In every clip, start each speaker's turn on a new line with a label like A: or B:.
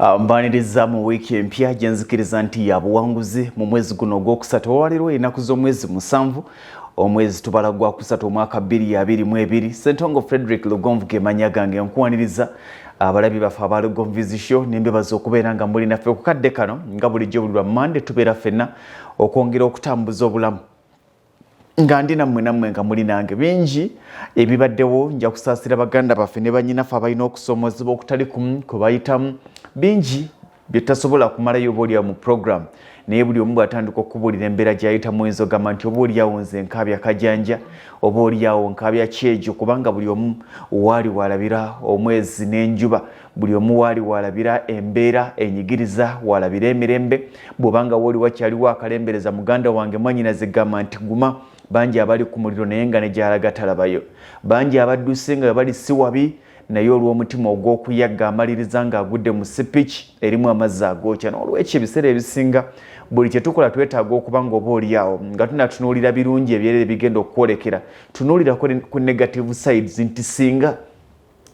A: Mbaniriza mu wiiki empya gye nzikiriza nti ya buwanguzi mu mwezi guno ogwokusatu. Olwaleero ennaku z'omwezi 7, omwezi tubala gwa kusatu, omwaka 2022. Sentongo Frederick Lugonvu ge mannya gange. Nkuwaniriza abalabi baffe aba Lugonvu's Show, nembebaza okubeera nga muli naffe ku kadde kano. Nga bulijjo buli lwa Mande tubeera ffenna okwongera okutambuza obulamu, nga ndi nammwe, nammwe nga muli nange. Bingi ebibaddewo. Nja kusaasira baganda baffe ne banyinaffe abalina okusoomozebwa okutali kumu kwe bayitamu. Bingi byetasobola kumalayo oba oliawo mu program, naye buli omu bw'atandika okubuulira embeera gy'ayitamu, oyinza ogamba nti oba oliawo nze nkaabya kajanja, oba oliawo nkaabya kyejo, kubanga buli omu waali walabira omwezi n'enjuba, buli omu waali walabira embeera enyigiriza, walabira emirembe. Bw'obanga wooli wakyaliwo akalembereza, muganda wange, mwanyinaze, gamba nti guma. Bangi abali ku muliro naye nga ne gyalaga talabayo. Bangi abadduse nga bali si wabi, naye olw'omutima ogw'okuyagga amaliriza ng'agudde mu sipiki erimu amazzi agookya. N'olwekyo ebiseera ebisinga buli kye tukola twetaaga okuba nga oba oliawo nga tunatunuulira birungi ebyerere bigenda okukwolekera, tunuulirako ku negative sides, nti singa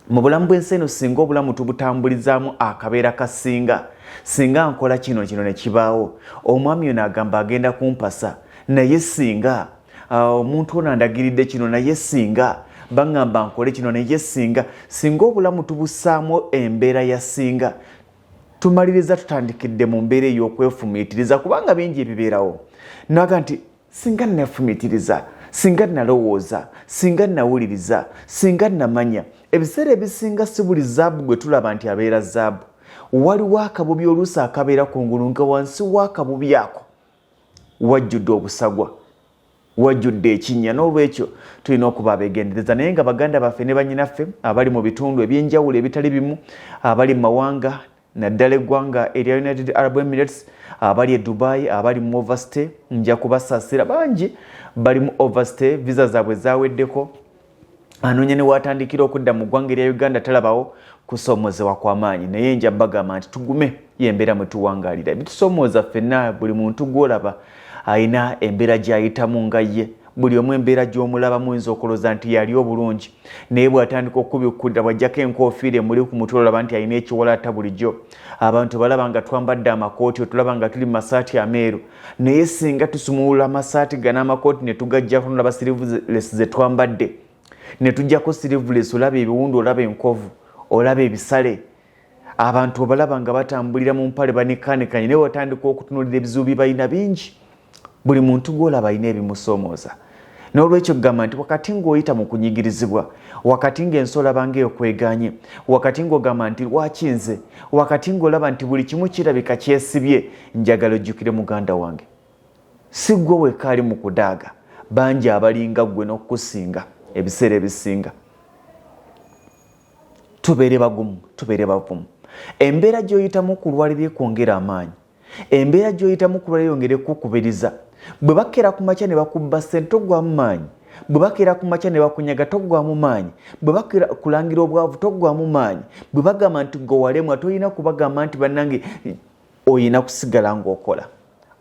A: mu bulamu bw'ensi eno, singa obulamu tubutambulizaamu akabeera ka singa, singa nkola kino, kino ne kibaawo, omwami ono agamba agenda kumpasa, naye singa omuntu ono andagiridde kino, naye singa baŋŋamba nkole kino, naye singa. Singa obulamu tubussaamu embeera ya singa, tumaliriza tutandikidde mu mbeera ey'okwefumiitiriza, kubanga bingi ebibeerawo naga nti singa nafumiitiriza, singa nalowooza, singa nawuliriza, singa namanya. Ebiseera ebisinga si buli zaabu gwe tulaba nti abeera zaabu. Waliwo akabubi oluusi akabeera ku ngulu, nga wansi w'akabubi ako wajjudde obusagwa, wajjudde ekinnya. N'olwekyo tulina okuba abeegendereza. Naye nga baganda baffe ne banyinaffe abali mu bitundu ebyenjawulo ebitali bimu, abali mu mawanga, naddala eggwanga erya United Arab Emirates, abali e Dubai, abali mu overstay, nja kubasaasira. Bangi bali mu overstay, visa zaabwe zaweddeko, anoonya ne watandikira okudda mu ggwanga erya Uganda talabawo. Kusoomozebwa kw'amaanyi, naye nja bagamba nti tugume. Yembeera mwe tuwangaalira, ebitusoomooza ffenna. Buli muntu gw'olaba alina embeera gy'ayitamu nga ye. Buli omu embeera gy'omulabamu oyinza okulowooza nti yali obulungi, naye bw'atandika okubikkulira, bw'ajjako enkofiira emuli ku mutwe, olaba nti alina ekiwalaata. Bulijjo abantu balaba nga twambadde amakooti, otulaba nga tuli mu masaati ameeru, naye singa tusumulula amasaati gano, amakooti ne tugajjako, nolaba sleeveless ze twambadde, ne tujjako sleeveless, olaba ebiwundu, olaba enkovu, olaba ebisale. Abantu obalaba nga batambulira mu mpale banekaanekanye, naye watandika okutunuulira ebizibu bye balina bingi. Buli muntu gwolaba alina ebimusoomooza. N'olwekyo kugamba nti wakati ng'oyita mu kunyigirizibwa, wakati ng'ensi olaba ng'ekweganye, wakati ng'ogamba nti lwaki nze, wakati ng'olaba nti buli kimu kirabika kyesibye, njagala ojjukire, muganda wange, si ggwe wekka ali mu kudaaga. Bangi abalinga ggwe n'okukusinga. Ebiseera ebisinga tubeere bagumu, tubeere bavumu. Embeera gy'oyitamu kulwalira ekwongera amaanyi, embeera gy'oyitamu kulwalira eyongere kukubiriza. Bwe bakeera ku makya ne bakubba ssente, toggwamu maanyi. Bwe bakeera ku makya ne bakunyaga, toggwamu maanyi. Bwe bakeera kulangira obwavu, toggwamu maanyi. Bwe bagamba nti gwe walemwa, tolina kubagamba nti bannange, oyina kusigala ng'okola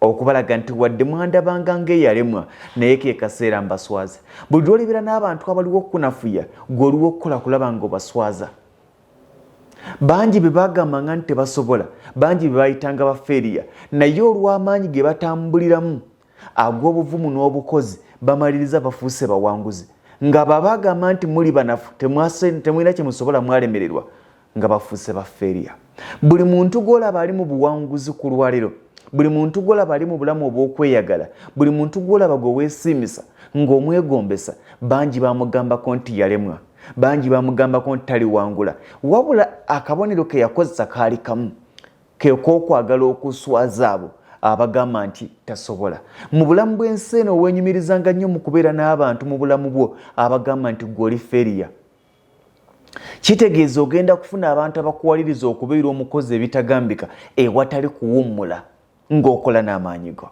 A: okubalaga nti wadde mwandabanga ng'eyalemwa, naye ke kaseera mbaswaze. Buli lwolibeera n'abantu abaliwo okukunafuya, gwe oliwo okukola kulaba nga obaswaza. Bangi be bagambanga nti tebasobola, bangi be bayitanga bafeeriya, naye olw'amaanyi ge batambuliramu ag'obuvumu n'obukozi, bamaliriza bafuuse bawanguzi, nga babagamba nti muli banafu, temulina kye musobola, mwalemererwa, nga bafuuse bafeeriya. Buli muntu gw'olaba ali mu buwanguzi ku lwaliro, buli muntu gw'olaba ali mu bulamu obw'okweyagala, buli muntu gw'olaba gwe weesiimisa ng'omwegombesa, bangi bamugambako nti yalemwa, bangi bamugambako nti taliwangula. Wabula akabonero ke yakozesa kaali kamu, kek'okwagala okuswaza abo abagamba nti tasobola. Mu bulamu bw'ensi eno, wenyumirizanga nnyo mu kubeera n'abantu mu bulamu bwo abagamba nti gwe oli feriya. Kitegeeza ogenda kufuna abantu abakuwaliriza okubeera omukozi ebitagambika ewatali kuwummula, ng'okola n'amaanyi go.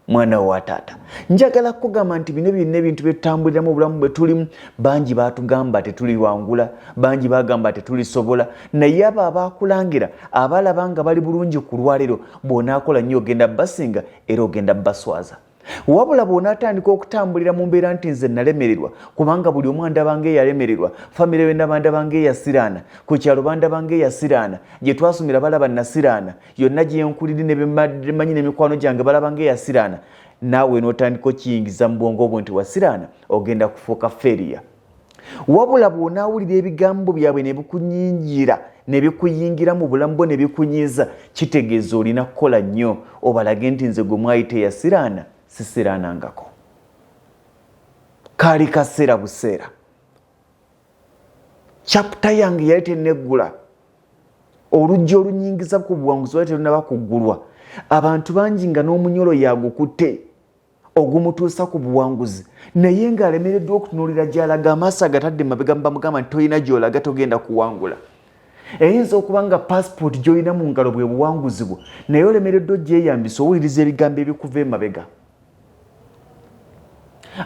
A: Mwana wa taata, njagala kukugamba nti bino byonna ebintu byetutambuliramu, obulamu bwe tulimu, bangi batugamba tetuliwangula, bangi bagamba tetulisobola, naye abo abakulangira, abalaba nga bali bulungi ku lwaleero, bw'onaakola nnyo ogenda basinga era ogenda baswaza. Wabula bw'onaatandika okutambulira mu mbeera nti nze nalemererwa kubanga buli omu andaba ng'eyalemererwa, famire be ndaba ndaba ng'eyasiraana, ku kyalo bandaba ng'eyasiraana, gye twasomera balaba nasiraana, yonna gye nkuliri ne bemanyi n'emikwano gyange balaba ng'eyasiraana, naawe n'otandika okiyingiza mu bwongo bwo nti wasiraana, ogenda kufuuka feeriya. Wabula bw'onaawulira ebigambo byabwe ne bikunyingira ne bikuyingira mu bulamu bwo ne bikunyiiza, kitegeeza olina kukola nnyo obalage nti nze gwe mwayita eyasiraana sisiraanangako. Kaali kaseera buseera, chapter yange yali teneggula, oluggi olunyingiza ku buwanguzi lwali terunaba kuggulwa. Abantu bangi nga n'omunyolo yagukutte ogumutuusa ku buwanguzi, naye ng'alemereddwa okutunuulira gy'alaga, amaaso agatadde mabega, bamugamba nti tolina gy'olaga, togenda kuwangula. Eyinza okuba nga pasipooti gy'olina mu ngalo bwe buwanguzi bwo, naye olemereddwa ogyeyambisa, owuliriza ebigambo ebikuva emabega.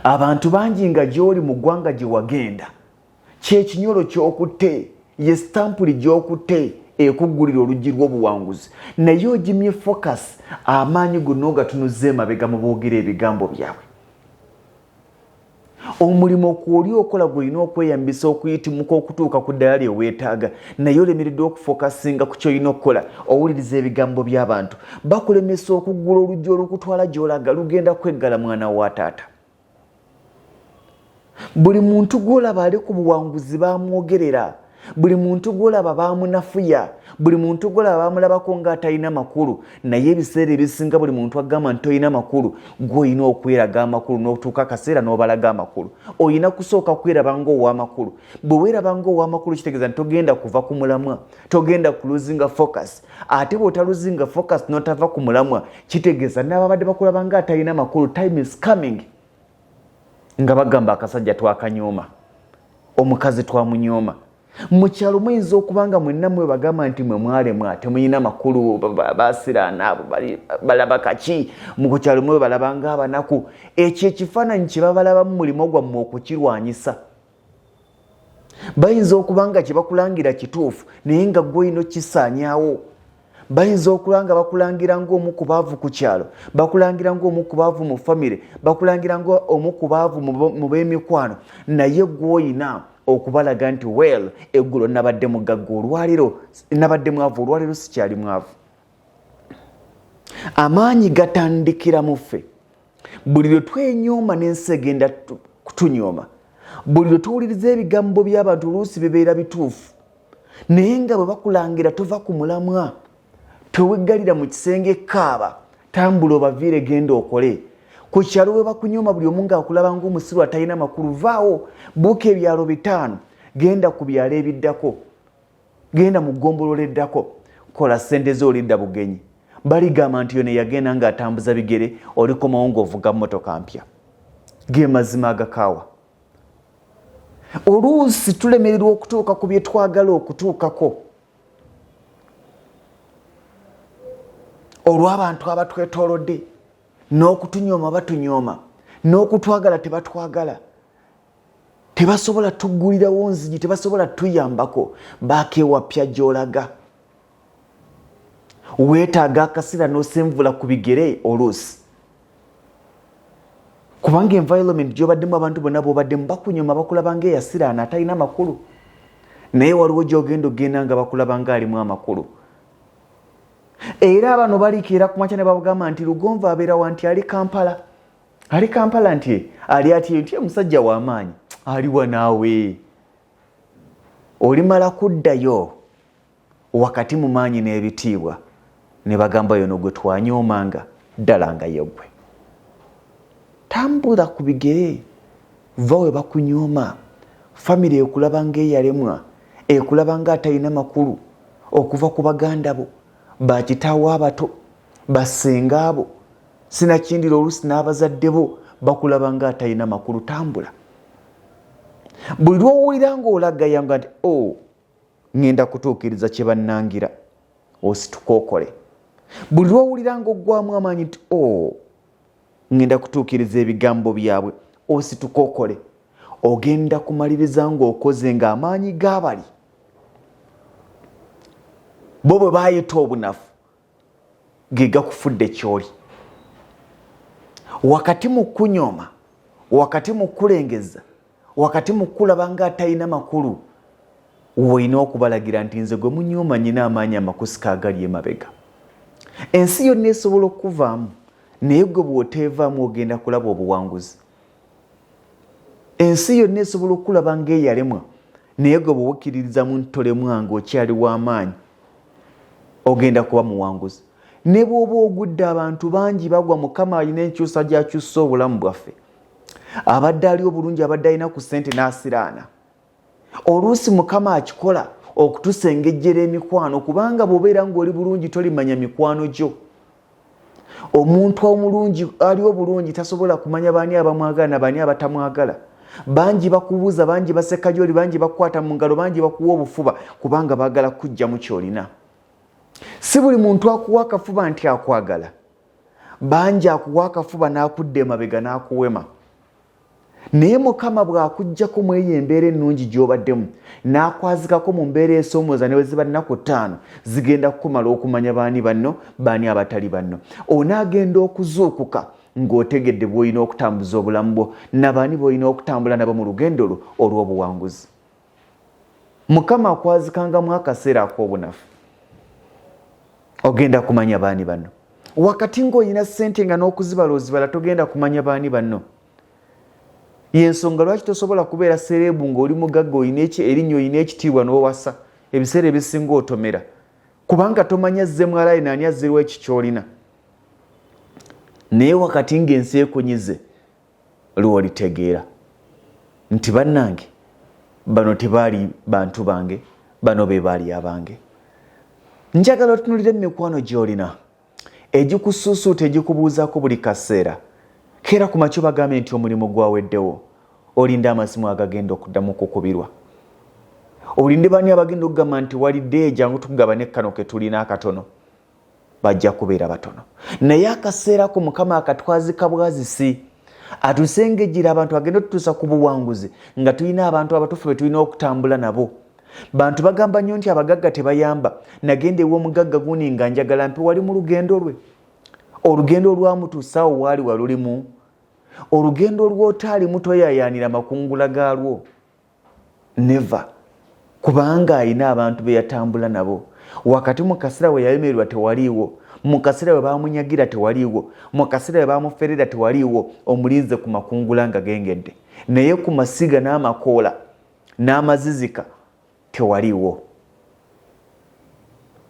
A: Abantu bangi nga gy'oli mu ggwanga gye wagenda, kyekinyolo kyokutte, ye sitampuli gyokutte ekuggulira oluggi lw'obuwanguzi, naye ogimye focus, amaanyi gonna ogatunuzza emabega mu boogera ebigambo byabwe. Omulimu kwoli okola gwolina okweyambisa okuyitimuka okutuuka ku ddala lye weetaaga, naye olemereddwa okufokasinga ku kyolina okukola, owuliriza ebigambo by'abantu bakulemesa okuggula oluggi olukutwala gy'olaga. Lugenda kweggala, mwana wa taata. Buli muntu gw'olaba ali ku buwanguzi bamwogerera, buli muntu gw'olaba bamunafuya, buli muntu gw'olaba bamulabako ng'atalina makulu. Naye ebiseera ebisinga buli muntu agamba nti tolina makulu, gw'olina okweraga amakulu n'otuuka akaseera n'obalaga amakulu. Olina kusooka kweraba ng'ow'amakulu. Bwe weeraba ng'ow'amakulu, kitegeeza nti togenda kuva ku mulamwa, togenda kuluzinga focus. Ate bw'otaluzinga focus n'otava ku mulamwa, kitegeeza n'ababadde bakulaba ng'atalina makulu, time is coming nga bagamba akasajja twakanyooma, omukazi twamunyooma. Mu kyalo muyinza okuba nga mwenna mwe bagamba nti mwe mwalemwa, temulina makulu, basiraana abo balaba kaki mu kyalo, mwe balaba ng'abanaku. Ekyo ekifaananyi kye babalabamu, mulimu gwammwe okukirwanyisa. Bayinza okuba nga kye bakulangira kituufu, naye nga gwe olina okukisaanyaawo. Bayinza okuba nga bakulangira ng'omu ku baavu ku kyalo, bakulangira ng'omu ku baavu mu famire, bakulangira ng'omu ku baavu mu b'emikwano, naye gwe olina okubalaga nti well, eggulo nabadde mugagga, olwaliro nabadde mwavu, olwaliro sikyali mwavu. Amaanyi gatandikira mu ffe. Buli lwe twenyooma, n'ensi egenda kutunyooma. Buli lwe tuwuliriza ebigambo by'abantu, oluusi bibeera bituufu, naye nga bwe bakulangira tova ku mulamwa. Teweggalira mu kisenge kaaba, tambula obaviire, genda okole. Ku kyalo bwe bakunyooma, buli omu ng'akulaba ng'omusiru atalina makulu, vaawo, buuka ebyalo 5, genda ku byalo ebiddako, genda mu ggombolola eddako, kola ssente zo, olidda bugenyi. Baligamba nti yono yagenda ng'atambuza bigere, olikomawo ng'ovuga mmotoka mpya. Ge mazima agakaawa. Oluusi tulemererwa okutuuka ku bye twagala okutuukako olw'abantu abatwetoolodde, n'okutunyooma batunyooma, n'okutwagala tebatwagala, tebasobola tuggulirawo nzigi, tebasobola tuyambako. Baako ewapya gy'olaga. Weetaaga akaseera n'osenvula ku bigere oluusi, kubanga environment gy'obaddemu, abantu bonna b'obaddemu bakunyoma, bakulaba ng'eyasiraana atalina makulu, naye waliwo gy'ogenda ogenda nga bakulaba ng'alimu amakulu. Era bano balikeera ku makya ne babagamba nti Lugonvu abeera wa? Nti ali Kampala. Ali Kampala? Nti ali ati? Nti omusajja w'amaanyi aliwa? Naawe olimala kuddayo wakati mu maanyi n'ebitiibwa ne bagamba, yono gwe twanyoomanga ddala nga yeggwe. Tambula ku bigere, va we bakunyooma. Famire ekulaba ng'eyalemwa, ekulaba ng'atalina makulu, okuva ku baganda bo, bakitaawo abato, basenga abo, sinakindira oluusi n'abazadde bo bakulaba ng'atalina makulu. Tambula. Buli lw'owulira ng'olagayanga nti o oh, ŋŋenda kutuukiriza kye bannangira, osituka okole. Buli lw'owulira ng'oggwamu amaanyi nti o oh, ŋŋenda kutuukiriza ebigambo byabwe, osituka okole. Ogenda kumaliriza ng'okoze ng'amaanyi g'abali bo bwe baayita obunafu ge gakufudde kyoli. Wakati mu kunyooma, wakati mu kulengeza, wakati mu kulaba nga atalina makulu, wolina okubalagira nti nze gwe munyooma nyina amaanyi amakusika agali emabega. Ensi yonna esobola okukuvaamu, naye gwe bw'oteevaamu ogenda kulaba obuwanguzi. Ensi yonna esobola okukulaba ng'eyalemwa, naye gwe bw'okkiririzamu nti tolemwa ng'okyali w'amaanyi, ogenda kuba muwanguzi. Ne bw'oba ogudde, abantu bangi bagwa, Mukama alina enkyusa gy'akyusa obulamu bwaffe. Abadde ali obulungi, abadde alina ku ssente n'asiraana. Oluusi Mukama akikola okutusengejjera emikwano, kubanga bw'obeera ng'oli bulungi tolimanya mikwano gyo. Omuntu omulungi ali obulungi tasobola kumanya baani abamwagala na baani abatamwagala. Bangi bakubuuza, bangi baseka gy'oli, bangi bakukwata mu ngalo, bangi bakuwa obufuba kubanga baagala kujjamu ky'olina. Si buli muntu akuwa akafuba nti akwagala. Bangi akuwa akafuba n'akudda emabega n'akuwema. Naye Mukama bw'akuggyako mu eyo embeera ennungi gy'obaddemu n'akwazikako mu mbeera esoomooza, ne bwe ziba nnaku 5 zigenda kukumala okumanya baani banno, baani abatali banno. Onaagenda okuzuukuka ng'otegedde bw'olina okutambuza obulamu bwo na baani b'olina okutambula nabo mu lugendo lwo olw'obuwanguzi. Mukama akwazikangamu akaseera ak'obunafu, ogenda kumanya baani banno. Wakati ng'olina ssente nga n'okuzibala ozibala, togenda kumanya baani banno. Yensonga lwaki tosobola kubeera sereebu ng'oli mugagga, olina erinnya, olina ekitiibwa n'owasa. Ebiseera ebisinga otomera kubanga tomanya azzemu alayi naani azzirwa eki ky'olina. Naye wakati ng'ensi ekunyize, lw'olitegeera nti bannange bano tebaali bantu bange, bano be baali abange. Njagala otunulire mu mikwano gy'olina egikusuusuuta, egikubuuzaako buli kaseera. Keera ku makyo bagambe nti omulimu gwaweddewo, olinde amasimu agagenda okuddamu kukubirwa, olinde bani abagenda okugamba nti walidde, jangu tukugabane kano ke tulina akatono. Bajja kubeera batono, naye akaseera ko Mukama akatwazika bwazisi, atusengejjera abantu agenda otutuusa ku buwanguzi nga tulina abantu abatuufu be tulina okutambula nabo. Bantu bagamba nnyo nti abagagga tebayamba. Nagenda ew'omugagga gundi nga njagala mpe, wali mu lugendo lwe, olugendo olwamutuusaawo waali walulimu. Olugendo lw'otaalimu toyayaanira makungula gaalwo, never, kubanga alina abantu be yatambula nabo. Wakati mu kaseera we yalemererwa tewaliiwo, mu kaseera we bamunyagira tewaliiwo, mu kaseera we bamuferera tewaliiwo. Omulinze ku makungula nga gengedde, naye ku masiga n'amakoola n'amazizika tewaliiwo.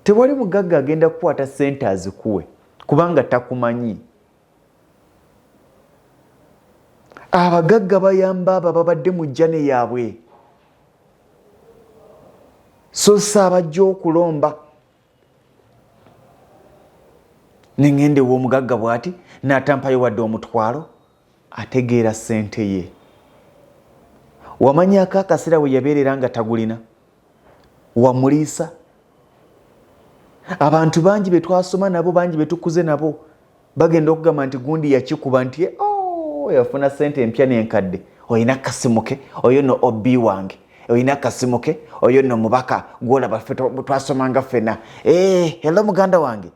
A: Tewali mugagga agenda kukwata ssente azikuwe kubanga takumanyi. Abagagga bayamba abo ababadde mu jjane yaabwe, so si abajja okulomba. Neŋŋenda ew'omugagga bw'ati n'atampayo wadde omutwalo, ategeera ssente ye. Wamanyako akaseera we yabeerera nga tagulina, wamuliisa. Abantu bangi be twasoma nabo, bangi be tukuze nabo, bagenda okugamba nti gundi yakikuba, nti oh, yafuna ssente empya n'enkadde, olina kasimuke oyo no obi wange, olina kasimuke oyo no mubaka gwolaba ffe twasomanga ffena. Eh, hello muganda wange,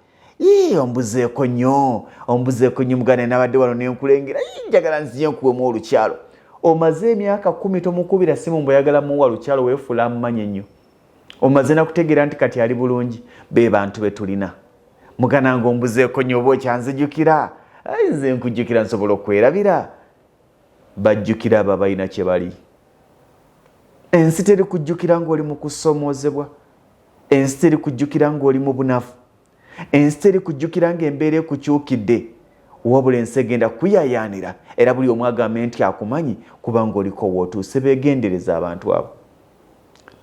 A: ii ombuzeeko nnyo, ombuzeeko nnyo muganda, nabadde wano nenkulengera, njagala nziye nkuwemu olukyalo. Omaze emyaka 10 tomukubira simu mbu oyagala muwa lukyalo, weefuula amumanyi ennyo. Omaze nakutegeera nti kati ali bulungi. Be bantu be tulina. Muganda nga ombuzeeko nnyo, oba okyanzijukira? Nze nkujjukira, nsobola okwerabira? Bajjukira abo abalina kye bali. Ensi teri kujjukira ng'oli mu kusoomoozebwa, ensi teri kujjukira ng'oli mu bunafu, ensi teri kujjukira ng'embeera ekukyukidde, wabula ensi egenda kuyayaanira era buli omu agambe nti akumanyi kubanga oliko wootuuse. Beegendereza abantu abo,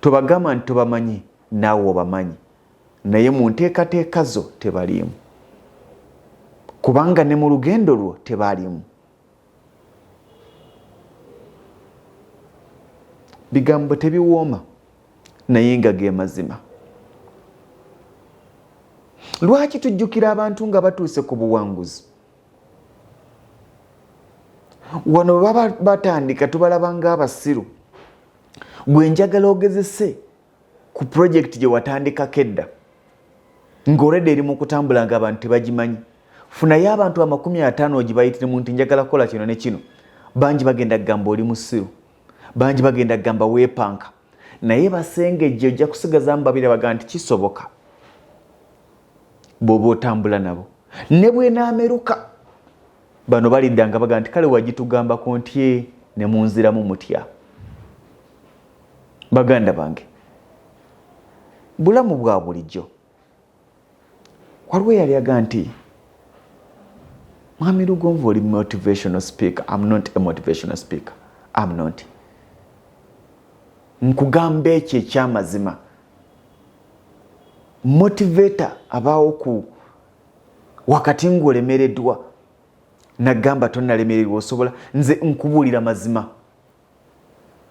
A: tobagamba nti tobamanyi, naawe obamanyi, naye mu nteekateeka zo tebaliimu, kubanga ne mu lugendo lwo tebaalimu. Bigambo tebiwooma, naye nga ge mazima. Lwaki tujjukira abantu nga batuuse ku buwanguzi? Wano bwe baba batandika tubalaba ng'abasiru. Gwe njagala ogezese ku pulojekiti gye watandikako edda ng'olwedde eri mu kutambula ng'abantu tebagimanyi. Funayo abantu 50 ogibayitiremu nti njagala kukola kino ne kino. Bangi bagenda kugamba oli musiru, bangi bagenda kugamba weepanka, naye basengejje, ojja kusigazamu babiri abagaa nti kisoboka bw'oba otambula nabo. Ne bwenaameruka bano balidda nga bagaa nti kale wagitugambako nti ne munziramu mutya. Baganda bange, bulamu bwa bulijjo. Waliwo eyali aga nti Mwami Lugonvu oli motivational speaker. I'm not a motivational speaker, I'm not. Nkugamba ekyo ekyamazima, motivator abaawo ku wakati ng'olemereddwa nagamba tonalemererwa osobola. Nze nkubuulira mazima,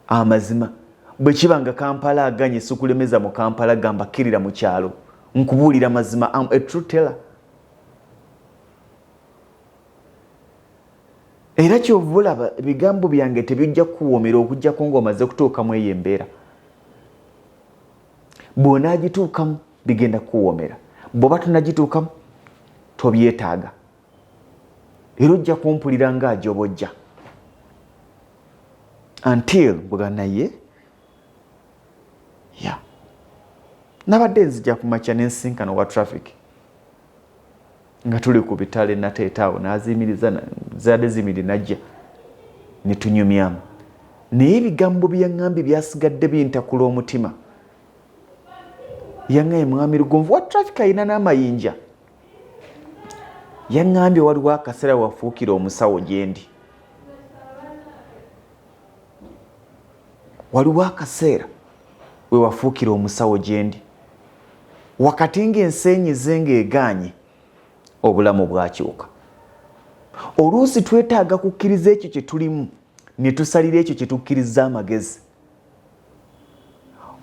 A: amazima. Bwe kiba nga Kampala aganye, sikulemeza mu Kampala, gamba kkirira mu kyalo. Nkubuulira mazima, am a true teller. Era kyova olaba ebigambo byange tebijja kukuwoomera okujjako ng'omaze kutuukamu eyo embeera. Bw'onaagituukamu bigenda kukuwoomera, bw'oba tonagituukamu tobyetaaga, era ojja kumpulira ng'ajobojja until bwega. Naye ya nabadde nzija ku makya nensinkano wa traffic nga tuli ku bitale nateetaawo naziyimiriza, zadde ziyimiri, najja netunyumyamu, naye ebigambo byeyaŋŋambye byasigadde bintakula omutima. Yaŋŋambye, Mwami Lugonvu wa traffic alina n'amayinja, yaŋŋambye waliwo akaseera wafuukira omusawo gyendi, waliwo akaseera we wafuukira omusawo gyendi wakati ng'enseenyize ng'egaanye, obulamu bwakyuka. Oluusi twetaaga kukkiriza ekyo kye tulimu ne tusalira ekyo kye tukkiriza amagezi.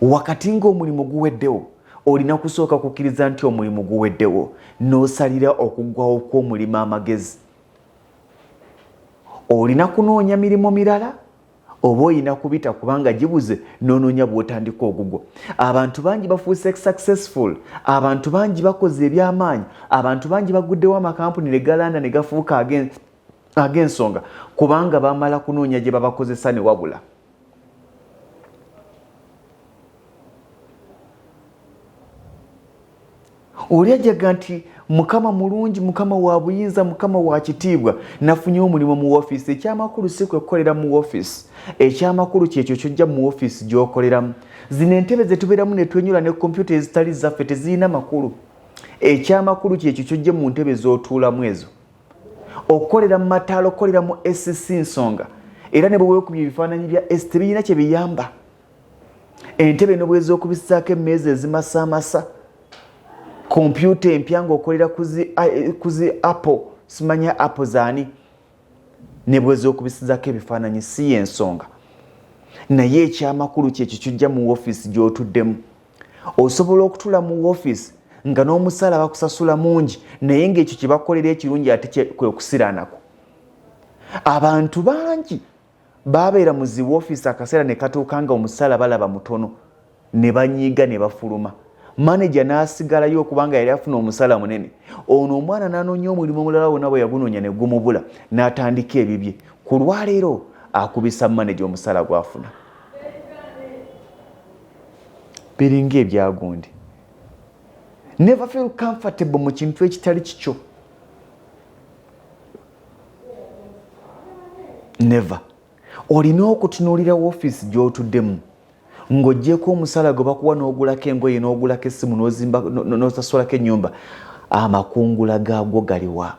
A: Wakati ng'omulimu guweddewo, olina kusooka kukkiriza nti omulimu guweddewo n'osalira okuggwawo kw'omulimu amagezi. Olina kunoonya mirimu mirala oba olina kubita kubanga gibuze n'onoonya bw'otandika ogugwo. Abantu bangi bafuuse successful, abantu bangi bakoze ebyamaanyi, abantu bangi baguddewo amakampuni ne galanda ne gafuuka ag'ensonga kubanga bamala kunoonya gye babakozesa ne wabula. Oli ajaga nti Mukama mulungi, Mukama wa buyinza, Mukama wa kitiibwa, nafunye omulimu mu ofiisi. Ekyamakulu si kwekukolera mu ofiisi, ekyamakulu kyekyo kyojja mu ofiisi gy'okoleramu. Zino entebe zetubeeramu ne twenyula ne kompyuta ezitali zaffe tezirina makulu. Ekyamakulu kyekyo kyojja mu ntebe z'otuulamu ezo. Okukolera mu mataala, okukolera mu SC nsonga, era ne bwe weekubya ebifaananyi bya S tebirina kye biyamba. Entebe nobwez'okubisaako emmeeza ezimasaamasa, kompyuta empya ng'okolera kuzi Apple, simanya Apple zaani, ne bwez'okubisizaako ebifaananyi si y'ensonga, naye ekyamakulu kyekyo kyojja mu ofiisi gy'otuddemu. Osobola okutula mu ofiisi nga n'omusaala bakusasula mungi, naye ng'ekyo kye bakolera ekirungi ate kwe kusiraanako. Abantu bangi babeera mu zi woofiisi, akaseera ne katuuka nga omusaala balaba mutono ne banyiiga ne bafuluma, maneja n'asigalayo okubanga yali afuna omusaala munene. Ono omwana n'anoonya omulimu omulala wonna, bwe yagunoonya ne gumubula n'atandika ebibye. Ku lwaleero akubisa maneja omusaala gw'afuna. Biringa ebyagundi. Never feel comfortable mu kintu ekitali kikyo, never. Olina okutunuulira woofiisi gy'otuddemu ng'ogyeko omusala gwe bakuwa n'ogulako engoye n'ogulako essimu n'ozimba n'osasulako ennyumba, amakungula gaagwo galiwa?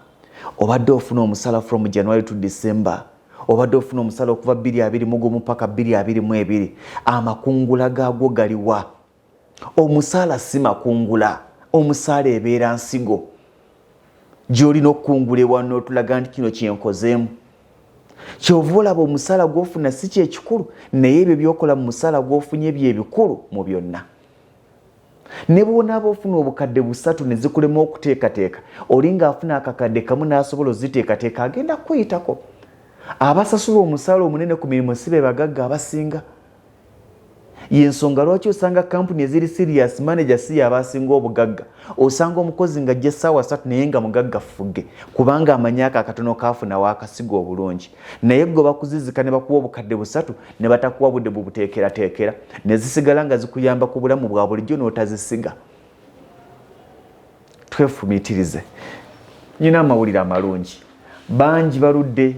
A: Obadde ofuna omusala from January to December, obadde ofuna omusala okuva 2021 paka 2022, amakungula gaagwo galiwa? Omusaala si makungula, omusaala ebeera nsigo gy'olina okukungula ewa n'otulaga nti kino kyenkozeemu. Kyova olaba omusaala gw'ofuna si kyekikulu, naye ebyo by'okola mu musaala gw'ofunye byebikulu mu byonna. Ne bw'onaaba ofuna obukadde 3 ne zikulema okuteekateeka, oli ng'afuna akakadde kamu n'asobola oziteekateeka, agenda kukuyitako. Abasasula omusaala omunene ku mirimu si be bagagga abasinga. Yensonga lwaki osanga kampuni eziri serious, manager si yaba asinga obugagga. Osanga omukozi nga ajja essaawa 3 naye nga mugagga fugge, kubanga amanyi ako akatono kaafuna waakasiga obulungi. Naye gwe bakuzizika ne bakuwa obukadde 3 ne batakuwa budde bubuteekerateekera, ne zisigala nga zikuyamba ku bulamu bwa bulijjo n'otazisiga. Twefumiitirize. Nyina amawulire amalungi. Bangi baludde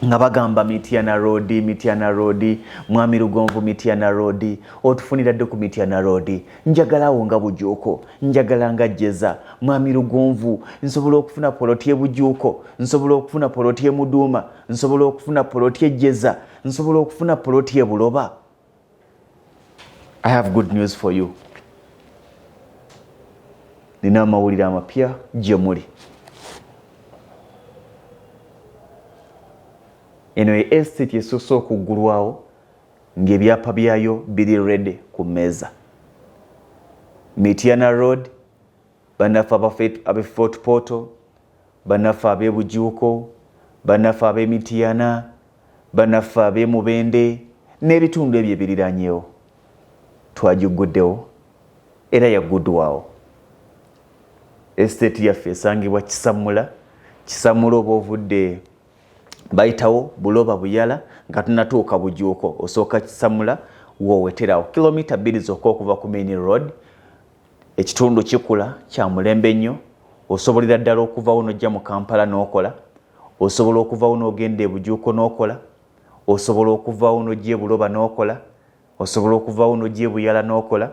A: nga bagamba Mityana Road, Mityana Road, Mwami Lugonvu Mityana Road, otufunira dde ku Mityana Road, njagala awo nga Bujuuko, njagala nga Jeza, Mwami Lugonvu, nsobola okufuna poloti e Bujuuko, nsobola okufuna poloti e Muduuma, nsobola okufuna poloti e Jeza, nsobola okufuna poloti e Buloba. I have good news for you. Nina amawulire amapya gye muli. Eno ye estate esoose okuggulwawo ng'ebyapa byayo biri ready ku mmeeza. Mityana Road, bannaffe ab'e Fort Portal, bannaffe ab'e Bujuuko, bannaffe ab'e Mityana, bannaffe ab'e Mubende n'ebitundu ebyo ebiriranyeewo, twagiguddewo era yagguddwawo. Estate yaffe esangibwa Kisamula. Kisamula oba ovudde bayitawo Buloba Buyala nga tunatuuka Bujuuko, osooka Kisamula wooweterawo kilomita 2 zokka okuva ku main road. Ekitundu kikula kya mulembe nnyo, osobolera ddala okuvawo n'ojja mu Kampala n'okola, osobola okuvawo n'ogenda e Bujuuko n'okola, osobola okuvawo n'ojja e Buloba n'okola, osobola okuvawo n'ojja e Buyala n'okola,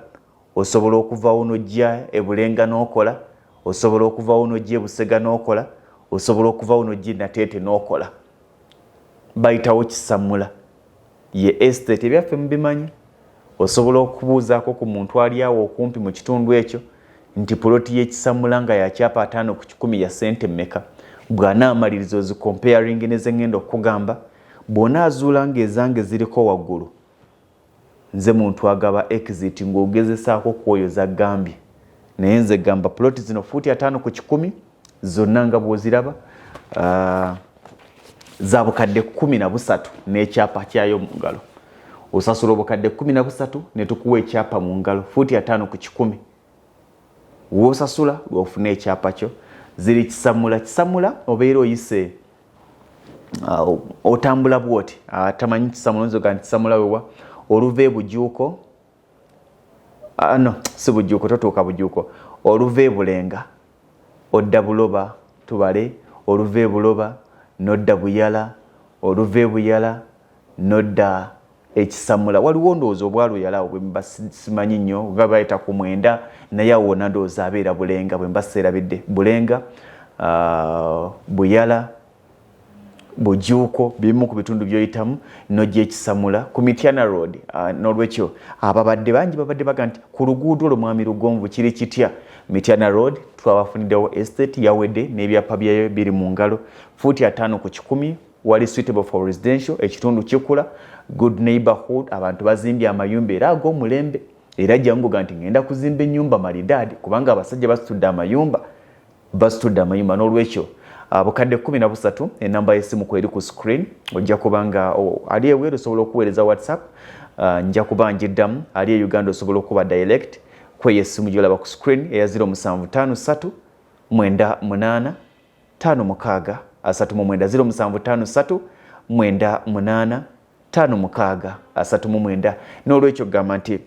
A: osobola okuvawo n'ojja e Bulenga n'okola, osobola okuvawo n'ojja e Busega n'okola, osobola okuvawo n'ojja e Nateete n'okola. Bayitawo Kisamula ye estate, ebyaffe mubimanyi. Osobola okubuuzaako ku muntu ali awo okumpi mu kitundu ekyo nti poloti y'ekisamula nga ya kyapa 50 ku 100 ya ssente mmeka. Bw'anaamaliriza ozicomparinge ne ze ŋŋenda okukugamba, bw'onaazuula ng'ezange ziriko waggulu, nze muntu agaba exit ng'ogezesaako kwoyo z'agambye. Naye nze gamba poloti zino fuuti 50 ku 100 zonna nga bw'oziraba, za bukadde 13 n'ekyapa kyayo mu ngalo. Osasula obukadde 13 ne tukuwa ekyapa mu ngalo, fuuti 50 ku 100. W'osasula lw'ofuna ekyapa kyo. Ziri Kisamula. Kisamula obeera oyise, otambula bw'oti, atamanyi Kisamula oyinza okugamba nti Kisamula wewa, oluva e Bujuuko, no si Bujuuko, totuuka Bujuuko, oluva e Bulenga odda Buloba, tubale, oluva e Buloba n'odda Buyala, oluva e Buyala n'odda Ekisamula. Waliwo ndowooza obwaluyala awo bwe mba simanyi nnyo, nga bayita ku 9, naye awo wonna ndowooza abeera Bulenga bwe mba seerabidde. Bulenga, Buyala, Bujuuko, bimu ku bitundu by'oyitamu n'ojja Ekisamula ku Mityana Road. N'olwekyo ababadde bangi babadde baga nti ku luguudo olwo Mwami Lugonvu kiri kitya? Mityana Road twabafuniddewo estate yawedde n'ebyapa byayo biri mu ngalo, fuuti 50 ku 100, wali suitable for residential. Ekitundu kikula, good neighborhood, abantu bazimbye amayumba era ag'omulembe. Era jangu ga nti ngenda kuzimba ennyumba malidaadi, kubanga abasajja basitudde amayumba, basitudde amayumba. N'olwekyo bukadde 13, enamba y'essimu kweri ku screen. Ojja kuba nga ali ebweru osobola okuweereza WhatsApp, nja kuba njiddamu. Ali e Uganda osobola okuba direct kweyo essimu gy'olaba ku screen eya 0753 98 56 39, 0753 98 56 39. N'olwekyo gamba nti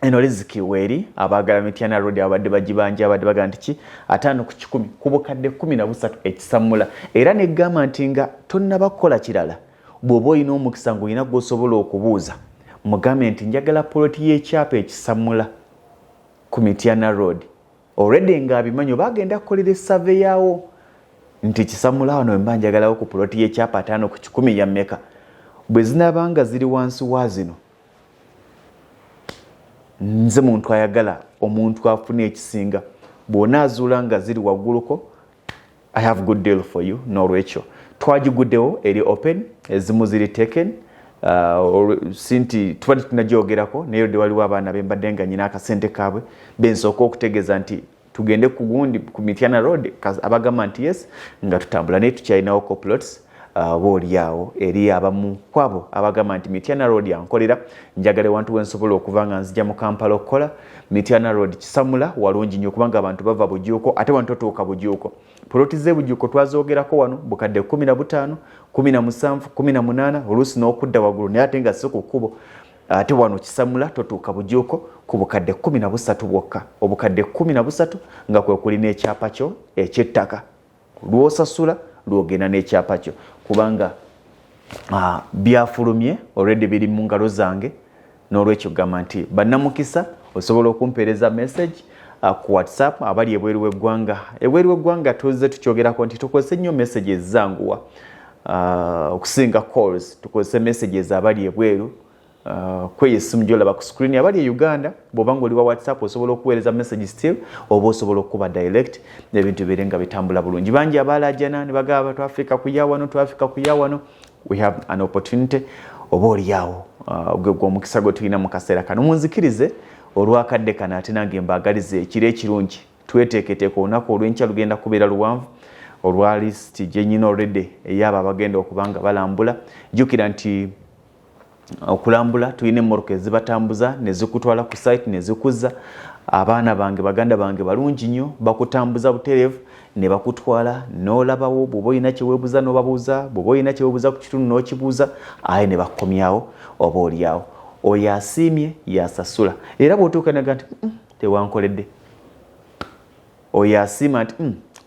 A: eno riziki weeri abaagala Mityana Road, abadde bagibanja, abadde bagamba nti ki 50 ku 100 ku bukadde 13 ekisamula. Era negamba nti nga tonnaba kukola kirala, bw'oba olina omukisa ng'olina gw'osobola okubuuza, mugambe nti njagala poloti y'ekyapa ekisamula ku Mityana Road, already ng'abimanyi oba agenda kukolera esave yaawo nti Kisamula wano mba njagalawo ku poloti y'ekyapa 50 ku 100 ya mmeka. Bwe zinaaba nga ziri wansi wa zino, nze muntu ayagala omuntu afune ekisinga. Bw'onaazuula nga ziri wagguluko, I have good deal for you. N'olwekyo twagiguddewo, eri open, ezimu ziri taken. Si nti tuba tetunagyogerako, naye odde waliwo abaana bembadde nga nyina akasente kaabwe bensooka okutegeeza nti tugende ku gundi ku Mityana Road, abagamba nti yes nga tutambula, naye tukyalinawo coplots. Oba oli awo eri abamu kwabo abagamba nti Mityana Road yankolera, njagala ewantu wensobola okuva nga nzija mu Kampala okukola. Mityana Road Kisamula walungi nnyo kubanga abantu bava Bujuuko, ate wano totuuka Bujuuko. Poloti z'ebujuuko twazogerako wano bukadde 15, 17, 18, oluusi n'okudda waggulu, naye ate nga si ku kkubo. Ate wano Kisamula totuuka Bujuuko ku bukadde 13 bwokka, obukadde 13 nga kwe kuli n'ekyapa kyo eky'ettaka. Lwosasula lwogenda n'ekyapa kyo, kubanga byafulumye already, biri mu ngalo zange. N'olwekyo gamba nti bannamukisa osobola okumpeereza message ku WhatsApp. Abali ebweru w'eggwanga, ebweru w'eggwanga tuzze tukyogerako nti tukozese nnyo messages, zanguwa okusinga calls. Tukozese messages abali ebweru kweyo essimu gyolaba ku screen. Abali e Uganda, bw'oba nga oli wa WhatsApp osobola okuweereza message still, oba osobola okukuba direct, ebintu bibeere nga bitambula bulungi. Bangi abalajana ne bagamba twafika kuya wano, twafika kuya wano. We have an opportunity, oba oliawo gwe gwe omukisa gwe tulina mu kaseera kano. Munzikirize olwakadde kano, ate nange mbaagalize ekiro ekirungi. Tweteeketeeka olunaku olw'enkya lugenda kubeera luwanvu olwa lisiti gyenyina already ey'abo abagenda okuba nga balambula. Jjukira nti okulambula tulina emmotoka ezibatambuza ne zikutwala ku site ne zikuzza. Abaana bange, baganda bange balungi nnyo, bakutambuza butereevu ne bakutwala n'olabawo. Bw'oba olina kyeweebuuza n'obabuuza, bw'oba olina kyeweebuuza ku kitundu n'okibuuza, aye ne bakukomyawo. Oba oliawo oyo asiimye yasasula, era bw'otuuka naga nti tewankoledde, oyo asiima nti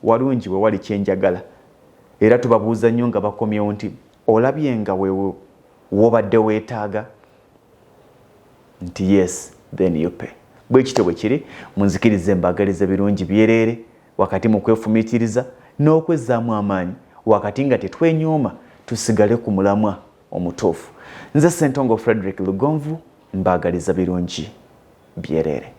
A: walungi, we wali kyenjagala. Era tubabuuza nnyo nga bakomyewo nti olabye nga wewe wobadde weetaaga, nti yes, then you pay. Bwe kityo bwe kiri. Munzikirize mbagalize birungi byereere wakati mu kwefumiitiriza n'okwezzaamu amaanyi, wakati nga tetwenyooma, tusigale ku mulamwa omutuufu. Nze Sentongo Frederick Lugonvu, mbaagaliza birungi byereere.